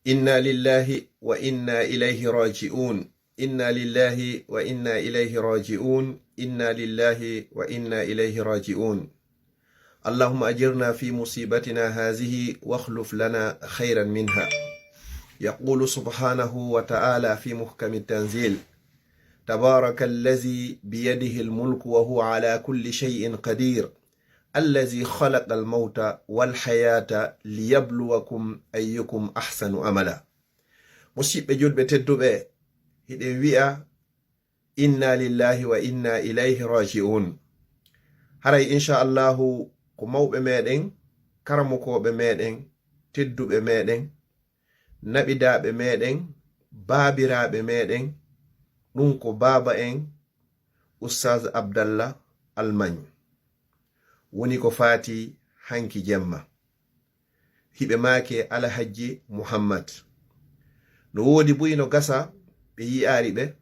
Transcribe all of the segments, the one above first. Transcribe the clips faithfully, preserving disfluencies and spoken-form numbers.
إنا لله وإنا إليه راجعون. إنا لله وإنا إليه راجعون. إنا لله وإنا إليه راجعون. اللهم أجرنا في مصيبتنا هذه واخلف لنا خيرا منها. يقول سبحانه وتعالى في محكم التنزيل: تبارك الذي بيده الملك وهو على كل شيء قدير، الذي خلق الموت والحياة ليبلوكم أيكم أحسن عملا. Musiɓɓe julɓe tedduɓe, hiɗen wi'a: "Inna lillahi wa inna ilayhi raji'un." Haray, inchallahu, ko mawɓe meɗen, karamokooɓe meɗen, tedduɓe meɗen, naɓidaaɓe meɗen, baabiraaɓe meɗen, ɗum ko baaba en, Ustaz Abdallah Almagne, woni ko faati hanki jemma. Hiɓe maake Alhajji Muhammad. No woodi buy no gasa ɓe yi'aari ɓe,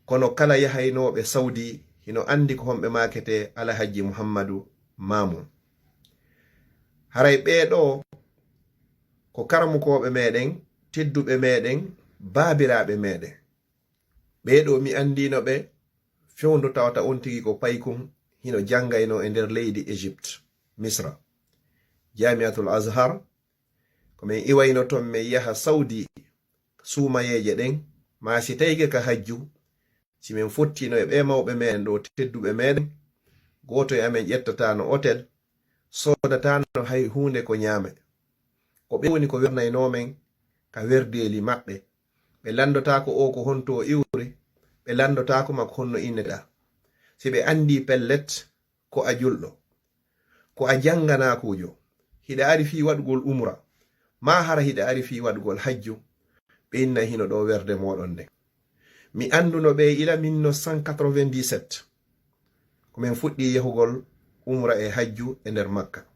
kono kala yahaynooɓe Sawdi hino anndi ko honɓe maakete Alhajji Muhammadu Maamu. Haray ɓee ɗoo ko karamokooɓe meɗen, tedduɓe meɗen, baabiraaɓe meɗen. Ɓee ɗoo mi anndiino ɓe fewndo tawata on tigi ko paykun hino janngaynoo e nder leydi Egypte, Misra. Jamiatul Azhar, ko men iwayno ton men yaha Sawdi suumayeeje ɗen, maa si tawike ka hajju, si men fottino e ɓee mawɓe meɗen ɗoo tedduɓe meɗen, gooto e amen ƴettataano otel, soodataano hay huunde ko ñaame. Ko ɓe woni ko wernaynoo men ka werdeeli maɓɓe. Ɓe lanndotaako oo ko honto o iwri, ɓe lanndotaako ma ko honno innete ɗaa. Si ɓe anndii pellet, ko a julɗo, ko a jannganaakuujo, hiɗa ari fii waɗugol umra, maa hara hiɗa ari fii waɗugol hajju, ɓe innay hino ɗoo werde mooɗon nden. Mi annduno ɓe ila mille neuf cent quatre-vingt-dix-sept, ko men fuɗɗii yahugol umra e hajju e nder Makka.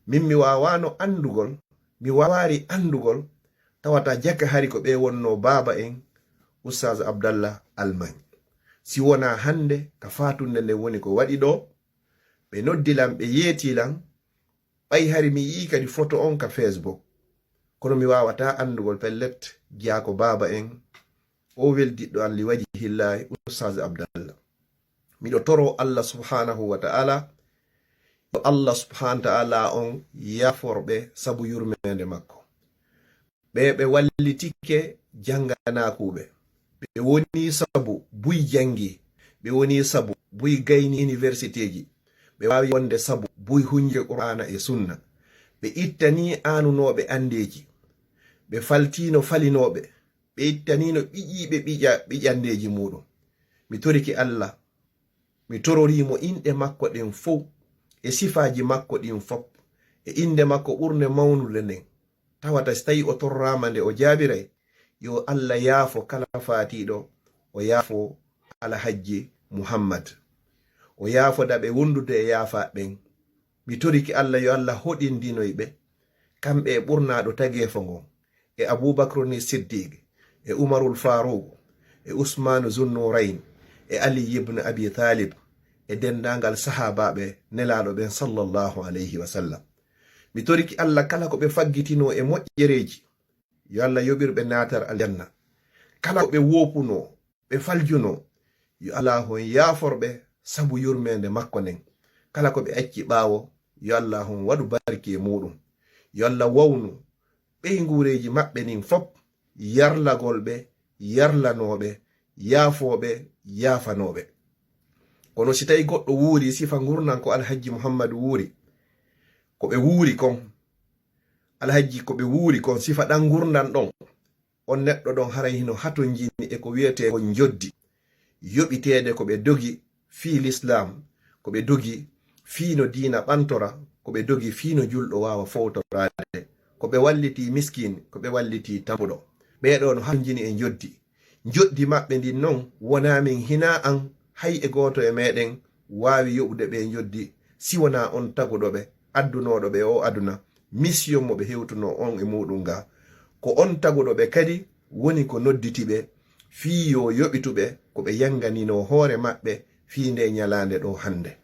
Min mi waawaano anndugol, mi waawaari anndugol, tawata jaka hari ko ɓe wonnoo baaba en, Ustaz Abdallah Almagne. Si wonaa hannde, ka faatunde nden woni ko waɗi ɗoo, ɓe noddi lan, ɓe yeetii lan, ɓay hari mi yi'ii kadi foto on ka Facebook. Kono mi waawataa anndugol pellet, jeyaa ko baaba en, oo weldiɗɗo an li wajhillaahi, Ustaz Abdallah. Miɗo toroo Allah subhanahu wa ta'ala, yo Allah subhanahu wa ta'ala on yaafor ɓe sabu yurmeende makko. Ɓe, ɓe wallitike jannganaakuuɓe. Ɓe woni sabu buy janngi. Ɓe woni sabu buy gayni universitéji. Ɓe waawi wonde sabu buy hunje Qur'aana e Sunna. Ɓe ittanii aanunooɓe anndeeji. Ɓe faltiino falinooɓe. Ɓe ittaniino ɓiƴiiɓe ɓiƴa-, ɓiƴanndeeji muuɗum. Mi torike Allah, mi tororii mo inɗe makko ɗen fow, e sifaaji makko ɗin fow, e innde makko ɓurnde mawnude nden. Tawata si tawii o torraama nde o jaabiray, yo Allah yaafo kala faatiiɗo, o yaafo Alhajji Muhammad. O yaafoda ɓe wondude e yaafaaɓe ɓen. Mi torike Allah yo Allah hoɗindinoy ɓe, kamɓe e ɓurnaaɗo tageefo ngon, e Abubakru ni Siddiq, e Umarul Faruq, e Usmaanu Zunnurayn, e Ali ibn Abi Talib, e denndaangal sahaabaaɓe Nelaaɗo ɓen sallallahu alayhi wa sallam. Mi torike Allah kala ko ɓe faggitinoo e moƴƴereeji, yo Allah yoɓir ɓe naatar aljanna. Kala ko ɓe woopunoo, ɓe faljunoo, yo Allah on yaafor ɓe sabu yurmeende makko nden. Kala ko ɓe acci ɓaawo, yo Allah on waɗu barki e muuɗum. Yo Allah wawnu ɓeynguureeji maɓɓe nin fop, yarlagol ɓe, yarlanoo ɓe, yaafoo ɓe, yaafanoo ɓe. Kono si tawii goɗɗo wuuri sifa ngurndan ko Alhajji Muhammadu wuuri, ko ɓe wuuri kon, Alhajji, ko ɓe wuuri kon, sifa ɗan ngurndan ɗon, on neɗɗo ɗon haray hino hatonjini e ko wi'etee ko njoddi, yoɓiteede ko ɓe dogi fii Lislaam, ko ɓe dogi fii no diina ɓantora, ko ɓe dogi fii no julɗo waawa fowtoraade, ko ɓe wallitii miskin, ko ɓe wallitii tampuɗo. Ɓee ɗoo no hatonjini e njoddi. Njoddi maɓɓe ndin non wonaa min hinaa an, hay e gooto e meɗen waawi yoɓude ɓee njoddi, si wonaa on taguɗo ɓe, addunooɗo ɓe oo aduna, misiyon mo ɓe hewtunoo on e muuɗum ngaa. Ko on taguɗo ɓe kadi woni ko nodditi ɓe fii yo yoɓitu ɓe ko ɓe yanganinoo hoore maɓɓe fii ndee ñalaande ɗoo hannde.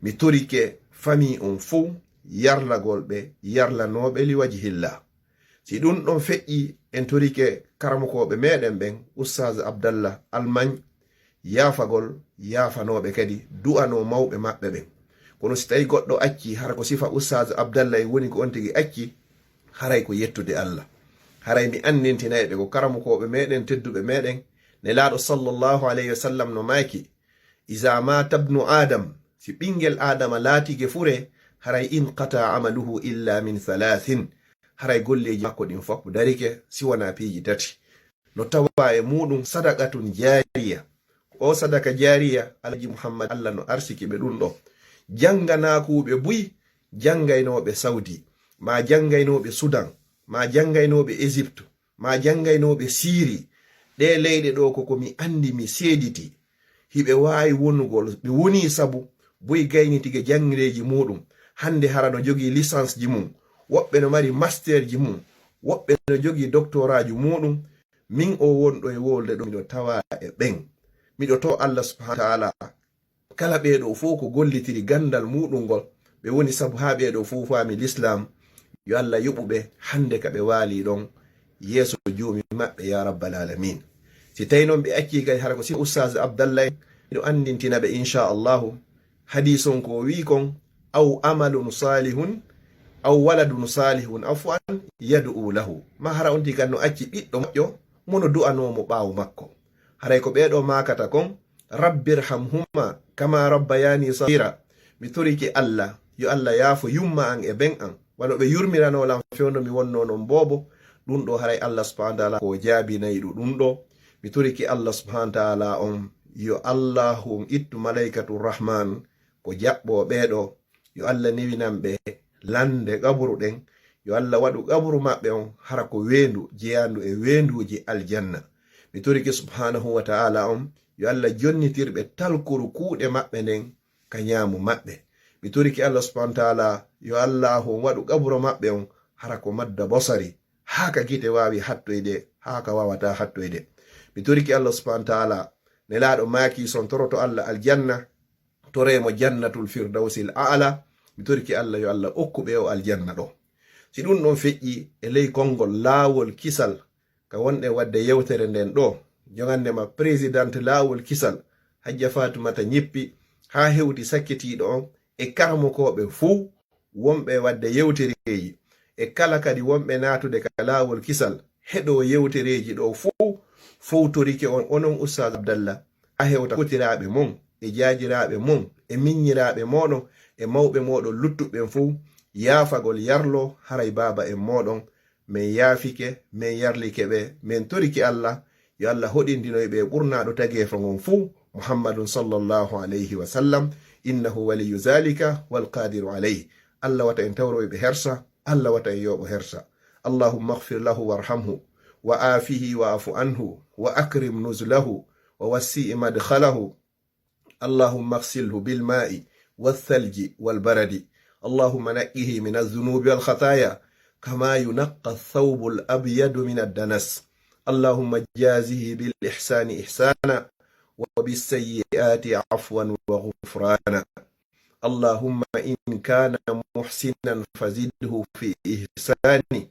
Mi torike famii on fow yarlagol ɓe, yarlanoo ɓe li wajhillah. Si ɗum ɗon feƴƴi, en torike karamokooɓe meɗen ɓen, Ustaaz Abdallah Almañ, yaafagol, yaafanooɓe kadi, du'anoo mawɓe maɓɓe ɓen. Kono si tawi goɗɗo acci, hara ko sifa Ustaaz Abdallah en woni ko on tigi acci, haray ko yettude Allah. Haray mi anndintinay ɓe ko karamokooɓe meɗen, tedduɓe meɗen, Nelaaɗo sallallahu alayhi wa sallam no maaki, "Iza mata ibnu Adam, si ɓinngel Adama laatike fure, haray inqata amaluhu illa min thalathin, haray golleeji makko ɗin fof darike, si wonaa piiji tati." No tawa e muɗum sadaqatun jaariya. O sadaka jaariya, Alhaji Muhammad, Allah no arsiki ɓe ɗum ɗo. Jannganaakuuɓe buy, janngaynooɓe Saudi, ma janngaynooɓe Sudan, ma janngaynooɓe Egypte, ma janngaynooɓe Siiri. Ɗee leyɗe ɗo ko ko mi anndi, mi seediti. Hiɓe waawi wonugol, ɓe wonii sabu buy gaynitige janngireeji muɗum. Hannde hara no jogii licence ji mum, woɓɓe no mari master ji mum, woɓɓe no jogii doctorat ji muɗum. Min o wonɗo e wolde ɗo, miɗo tawa e ɓen. Miɗo to Allah subhanahu wa ta'ala, kala ɓee ɗo fof ko gollitiri ganndal muɗum ngol, ɓe woni sabu haa ɓee ɗo fof faami Lislaam. Yo Allah yoɓu ɓe hannde ka ɓe waali ɗon yeeso Joomi maɓɓe, ya rabbal alamin. Si tawi noon ɓe accii kadi, hara ko si Ustaaz Abdallah en, miɗo anndintina ɓe, inchallahu, hadiis on ko o wi'i kon, "Aw amalun salihun, aw waladun salihun, afwan, yad'u lahu." Ma hara on tigi kan no acci ɓiɗɗo moƴƴo, mo no du'anoo mo ɓaawo makko. Haray ko ɓee ɗo maakata kon, "Rabbirhamhuma kama rabbayani saghira." Mi torike Allah, yo Allah yaafo yumma an e ben an, wano ɓe yurmiranoo lan fewndo mi wonnoo non boobo. Ɗum ɗo haray Allah subhanahu wa ta'ala ko jaabinayɗo ɗum ɗo. Mi torike Allah subhanahu wa ta'ala on, yo Allah on ittu malaikatu rahman ko jaɓɓo ɓee ɗo. Yo Allah newinan ɓe lande qaburu ɗen. Yo Allah waɗu qaburu maɓɓe on hara ko weendu jeyandu e weenduuji aljanna. Mi torike subhanahu wa ta'ala on, yo Allah jonnitir ɓe talkuru kuuɗe maɓɓe nden ka ñaamu maɓɓe. Mi torike Allah subhanahu wa ta'ala, yo Allah on waɗu qaburu maɓɓe on hara ko madda basari, haa ka gite waawi hattoyde, haa ka waawata hattoyde. Mi torike Allah subhanahu wa ta'ala, Nelaaɗo maaki, si on toroto Allah aljanna, toree mo jannatul firdawsil a'la. Mi torike Allah, yo Allah okku ɓe o aljanna ɗo. Si ɗum ɗon feƴƴi, e ley konngol laawol kisal, ka wonɗen waɗde yewtere nden ɗo, jogannde ma président laawol kisal, Hajja Fatumata Ñippi, haa hewti sakkitiiɗo on, e karamokooɓe fow wonɓe waɗde yewtereeji, e kala kadi wonɓe naatude ka laawol kisal, heɗo yewtereeji ɗo fow, fowtorike on, onon Ustaaz Abdallah, a hewta kotiraaɓe mon, e jaajiraaɓe mon, e miññiraaɓe mooɗon, e mawɓe mooɗon luttuɓe ɓen fow, yaafagol yarlo, haray baaba en mooɗon, men yaafike, men yarlike ɓe, men torike Allah, yo Allah hoɗindinoy ɓe ɓurnaaɗo tageefo ngon fow, Muhammadun sallallahu alayhi wa sallam, innahu waliyyu zalika wal qadiru alayh. Allah wata en tawroy ɓe hersa, Allah wata en yoɓo hersa. Allahumma ighfir lahu warhamhu, wa afihi wa'fu anhu, wa akrim nuzlahu, wa wassi' madkhalahu. اللهم اغسله بالماء والثلج والبرد. اللهم نقه من الذنوب والخطايا كما ينقى الثوب الأبيض من الدنس. اللهم جازه بالإحسان إحسانا وبالسيئات عفوا وغفرانا. اللهم إن كان محسنا فزده في إحسانه،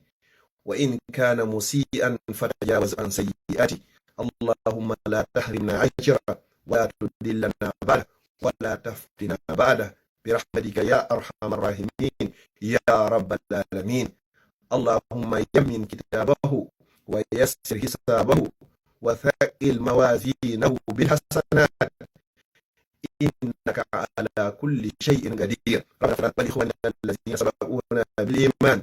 وإن كان مسيئا فتجاوز عن سيئاته. اللهم لا تحرمنا أجره ولا تضلنا بعده ولا تفتنا بعده برحمتك يا أرحم الراحمين يا رب العالمين. اللهم يمن كتابه ويسر حسابه وثقل موازينه بالحسنات إنك على كل شيء قدير. ربنا اغفر لنا ولإخواننا الذين سبقونا بالإيمان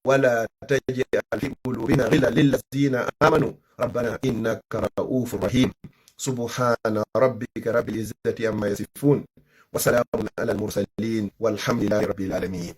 ولا تجعل في قلوبنا غلا للذين آمنوا ربنا إنك رؤوف رحيم. سبحان ربك رب العزة عما يصفون وسلام على المرسلين والحمد لله رب العالمين.